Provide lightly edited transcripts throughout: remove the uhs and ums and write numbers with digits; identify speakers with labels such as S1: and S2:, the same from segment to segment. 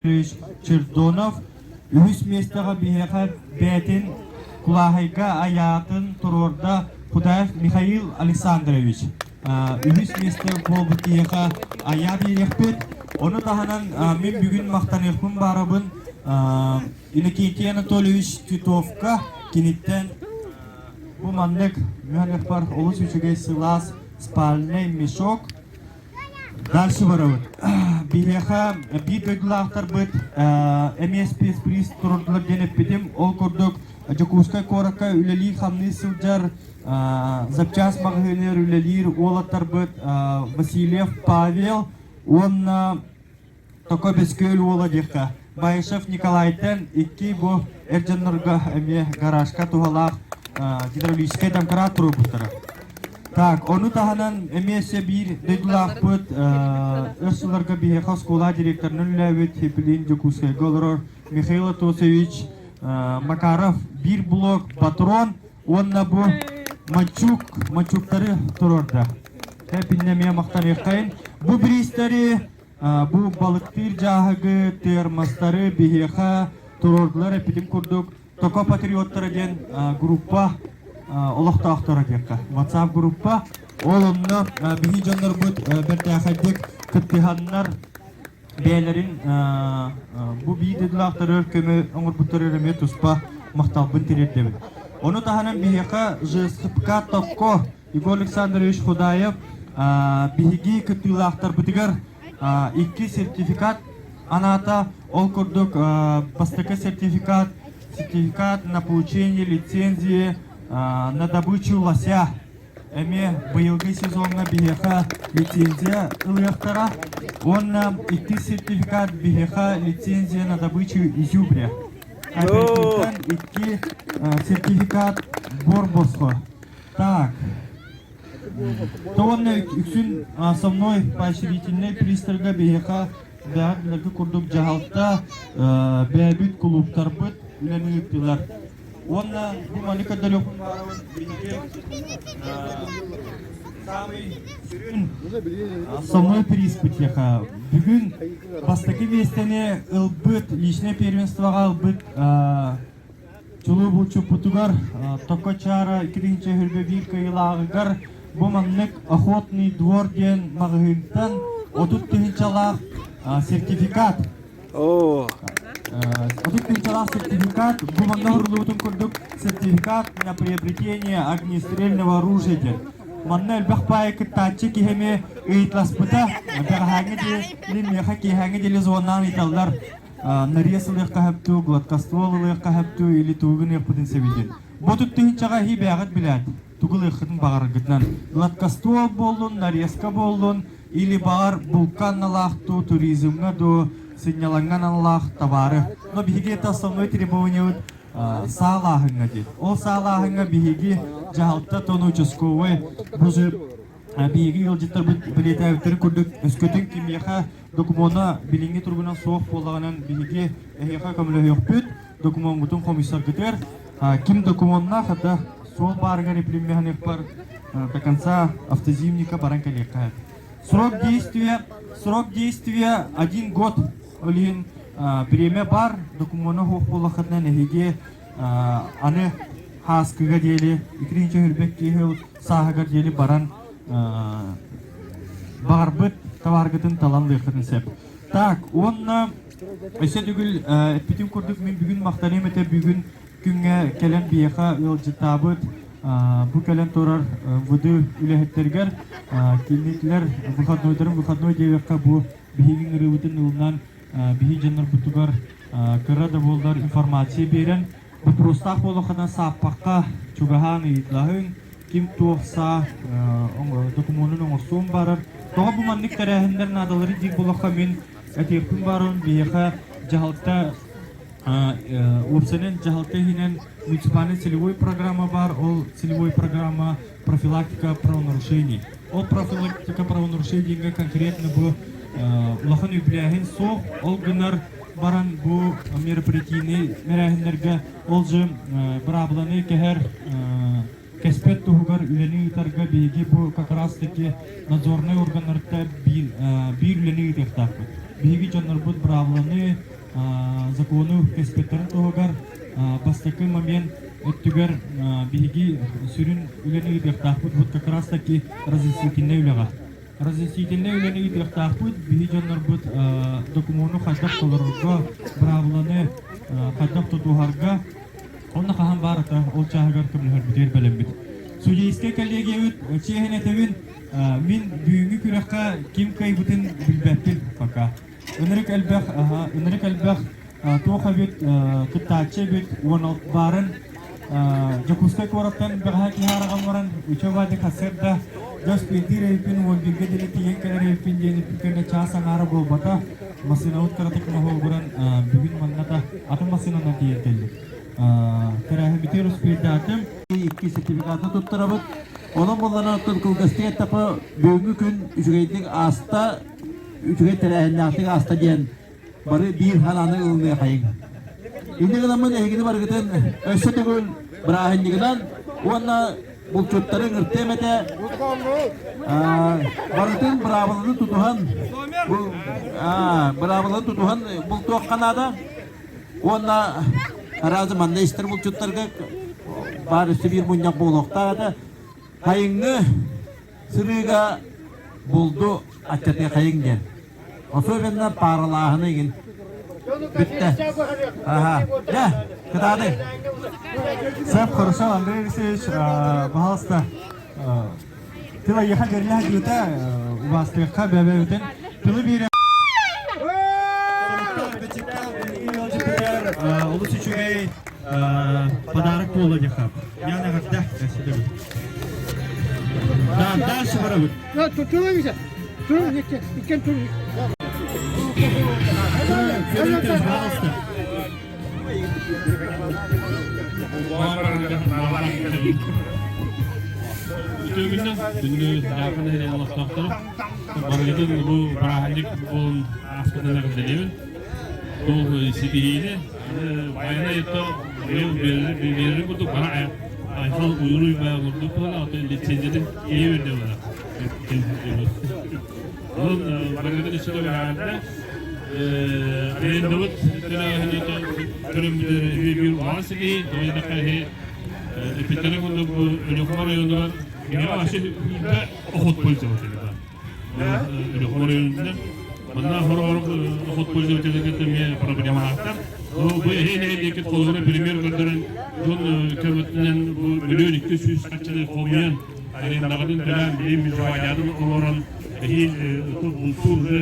S1: Чердонов үһүс миэстэҕэ биһиэхэ бэйэтин кулааһайга айаатын туруорда Худаев Михаил Александрович. Үһүс миэстэ буолбут киһиэхэ айаа биэриэхпит. Ону таһынан мин бүгүн махтаныахпын баарабын Иннокентий Анатольевич Титовка киниттэн бу маннык мүһэлэхпэр олус үчүгэй сылаас спальный мешок Дальше барабыт. Биһиэхэ биир дойдулаахтарбыт эмиэ спецприз туруордулар диэн эппитим. Ол курдук Дьокуускай куоракка үлэлии-хамныы сылдьар запчас маҕаһыыныгар үлэлиир уолаттарбыт Васильев Павел уонна Токо Бэскүөл уола диэххэ Баишев Николайтан икки бу эр дьоннорго эмиэ гаражка туһалаах гидравлическай домкрат туруорбуттара. Так, ону таһынан эмиэ өссө биир дойдулаахпыт өр сылларга биһиэхэ оскуола директорынан үлэлээбит Хиплин Дьокуускайга олорор Михаил Атосович Макаров биир блок патрон уонна бу мачук, мачуктары туруорда. Эпиннэ эмиэ махтаныаххайын. Бу бириистэри Бу балыктыыр дьааһыгы, термостары биһиэхэ туруордулар эппитим курдук Токо патриоттара диэн группа олохтоохторо диэххэ. WhatsApp группа. Ол онно биһи дьоннорбут бэртээхэйдик кыттыһаннар бэйэлэрин бу биир дойдулаахтарыгар көмө оҥорбуттарыгар эмиэ туспа махталбын тириэрдэбин. Ону таһынан биһиэхэ ЖСПК Токко Егор Александрович Худаев биһиги кыттыылаахтарбытыгар икки сертификат анаата. Ол курдук бастакы сертификат сертификат на получение лицензии на добычу лося эмиэ быйылгы сезоҥҥа биһиэхэ лицензия ылыахтара уонна иккис сертификат биһиэхэ лицензия на добычу изюбря. Кооперативтан икки сертификат бор босхо. Так. Уонна үксүн со мной поощрительнай приставга биһиэхэ бэҕэ билэргэ курдук дьаһалта бэйэбит кулууптарбыт үлэни ыыттылар. Уонна бу маны көрдөрүөхпүн баарабын биһиги самый сүрүн основной приз биһиэхэ бүгүн бастакы миэстэни ылбыт личное первенствоҕа ылбыт Чулуу булчуппутугар Токо Чаара 2 21 кыайыылааҕыгар бу маннык Охотный двор диэн маҕаһыынтан 30 тыһыынчалаах сертификат. 30 тыһыынчалаах сертификат бу манна уһуруллубутун курдук сертификат на приобретение огнестрельного оружия диэн. Манна элбэх баайы кыттааччы киһи ыйытласпыта. Бэҕэһээҥҥи диэри миэхэ киэһээҥҥи диэри звоннаан ыйыталлар. Нария сылыахха сөптүү, гладкоствол ылыахха сөптүү или тугу гыныахпытын сөбүтүн. Бу туттуһунчаҕа эһии бэйэҕит билээт, тугу ылыаххытын баҕараргытынан. Гладкоствол буоллун, нарезка буоллун, или баҕар булка аналаах дуу, туризмҥа дуу, сынньалаҥҥа аналлаах табаары. Но биһиги это основной требованиебыт саалааһыҥҥа диэн. Ол саалааһыҥҥа биһиги дьаһалта тон участковай бу биһиги ыалдьыттарбыт бэлиэтээбиттэрин курдук өскөтүн кимиэхэ докумуона билиҥҥи туругунан суох буоллаҕынан биһиги эһиэхэ көмөлөһүөхпүт докумуоҥҥутун хомуйсаргытыгар ким докумуоннаах это суол баарыгар эпилиммэһаныахпар до конца автозимника баран кэлиэххэ срок действия срок действия один год ол иһин бириэмэ баар докумуона суох буоллаххытына эһиги аны Һааскыга диэри иккитинчи өһүрбэт киһи сааһыгар диэри баран баҕарбыт табааргытын талан ылыаххытын сөп. Так, уонна өссө төгүл эппитим курдук мин бүгүн махтаныам этэ бүгүн күҥҥэ кэлэн биһиэхэ ыалдьыттаабыт бу кэлэн турар МВД үлэһиттэригэр кинилэр выходнойдарын выходной диэбэккэ бу биһиги ыҥырыыбытын ылынан биһи дьоннорбутугар кыра да буоллар информация биэрэн Боппуруостаах буоллаххына сааппакка чугаһаан ыйыталаһыҥ, ким туох саа докумуонун оҥорсуон баарар. Тоҕо бу маннык тэрээһиннэр наадалары диир буоллахха мин этиэхпин баарым биһиэхэ дьаһалта уопсайынан дьаһалта иһинэн муниципальный целевой программа баар, ол целевой программа профилактика правонарушений. Ол профилактика правонарушений конкретно бу улахан үбүлээһин суох, ол гынар баран бу мероприятийный мэрээһиннэргэ ол же быраабыланы кэһэр кэспэт туһугар үлэни ыытарга биһиги бу как раз таки надзорнай органнарга биир, биир үлэни ыытыахтаахпыт. Биһиги дьоннорбут быраабыланы, закону кэспэттэрин туһугар бастакы момент өттүгэр биһиги сүрүн үлэни ыытыахтаахпыт вот как раз таки разъяснительнай үлэҕэ. Разъяснительнай үлэни ыытыахтаахпыт, биһи дьоннорбут докумуону хайдах толорорго, быраабыланы хайдах тутуһарга, онно хаһан баар ата ол чааһыгар көмөлөһөрбүтүгэр бэлэммит. Судейскай коллегиябыт чиэһин этэбин, мин бүгүҥҥү күрэххэ ким кыайбытын билбэппин пока. Ынырык элбэх, ынырык элбэх туох эбит, кыттааччы эбит, уон баарын Дьокуускай куораттан бэҕэһээ киһи араҕан баран, үчүгэй баайдык сарсыарда дьос пиэрдиир эбиппин, уон бииргэ диэри тиийэн кэлэр эбиппин диэн эппит кэннэ чаас аҥаара буолбата. Массыынабыт кыратык моһуогуран, бүгүн манна да атын массыынанан тиийэн кэллим. Тэрээһиммитигэр успуйдаатым.
S2: Икки сертификаты туттарабыт. Онон буоллаҕына оттон кылгастык эттэххэ, бүгүҥҥү күн үчүгэйдик ааста, үчүгэй тэрээһиннээхтик ааста диэн бары биир санааны ылыныахайыҥ. Инньэ гынаммын эһигини барыгытын өссө төгүл бырааһынньыгынан уонна булчуттары ыҥыртыам этэ. Барытын быраабыланы тутуһан быраабыланы тутуһан бултуохха наада. Уонна араас манна истэр булчуттарга баар өссө биир мунньах буолуохтаах этэ. Хайыҥҥы сырыыга булду аччатыахайыҥ диэн. Особенно пааралааһыны игин. Бүттэ. Ага. Дьэ, кытаатый.
S1: Сэп, хорошо, Андрей Алексеевич, пожалуйста, тыл эйиэхэ бэриллэ сылдьыбыта, убаастыахха бэбэбитин тылы биэрэ олус үчүгэй подарок буолла диэххэ. Яна эҕэрдэ. Да, дальше барабыт. Пожалуйста.
S3: Үтүө күннэн күндү Дьаархан нэһилиэгин олохтоохторо. Барыгытын бу бырааһынньык буолун ааспытын эҕэрдэлиибин. Бу ситиһиини байанай ото быйыл биэрэр курдук бара айхал уйруй баа курдук буолан ото лицензиятын киһи үрдэ буолар. Онон барыгытын өссө да эҕэрдэ. Арендабыт тэрээһин көрөммүтэр үһү улахан ситиһии, тоҕо диэтэххэ иһи эппиттэрин курдук бу Өлүөхүмэ оройуонугар кинигэ вообще охотпользователя. Өлүөхүмэ оройуонунан манна хор-хор охотпользователя кытта эмиэ проблемалаахтар. Бу эһи нэһилиэккит холобура пример көрдөрөн дьон көмөтүнэн бу мөлүөн 200 харчыны хомуйан арендаҕытын төлөөн билим межуадиатын олорон эһиил бултуур уже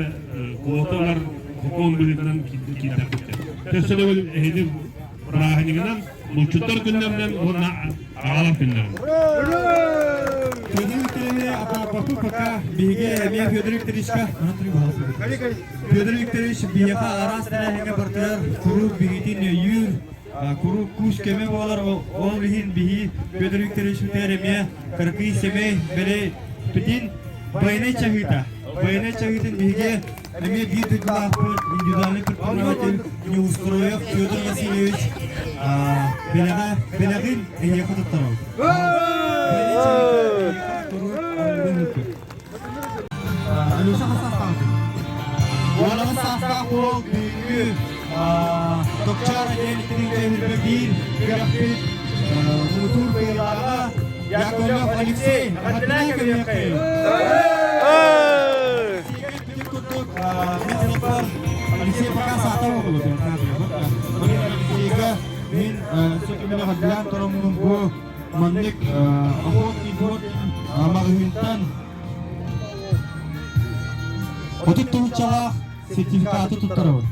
S3: квота ылар сокуон быһыытынан киирдэхпит. Өссө төгүл эһиги бырааһынньыгынан булчуттар күннэринэн уонна аҕалар күннэринэн.
S1: Федор Викторович аппаппы пока биһиги эмиэ Федор Викторовичка Федор Викторович биһиэхэ араас тэрээһиҥҥэ бартыгар куруук биһигитин өйүүр, куруук күүс-көмө буолар. Ол иһин биһи Федор Викторович бүтэр эмиэ кыракый сэмэй бэлэй бүтүн байанай чаһыыта. Байанай чаһыытын биһиги эмиэ биир дойдулаахпыт индивидуальный предприниматель Неустроев Федор Васильевич бэлэҕэ бэлэҕин эһиэхэ туттарабыт. Байанай чаһыыта эһиэхэ куруук арыллан ыыппыт. Алеша хас саастаах Уолаҕа саастаах уол бүгүҥҥү Топчаара диэн иккитин биир күрэхпит муҥутуур кыайыылааҕа Яковлев Алексей эҕэрдэлээн көмүөххэйиҥ! курдук Алексей пока саатар буолуо Алексейга мин сөкүмүнэ эҕэрдэлээн тороммун бу маннык охотный двор маҕаһыынтан 30 тыһыынчалаах сертификаты туттарабын.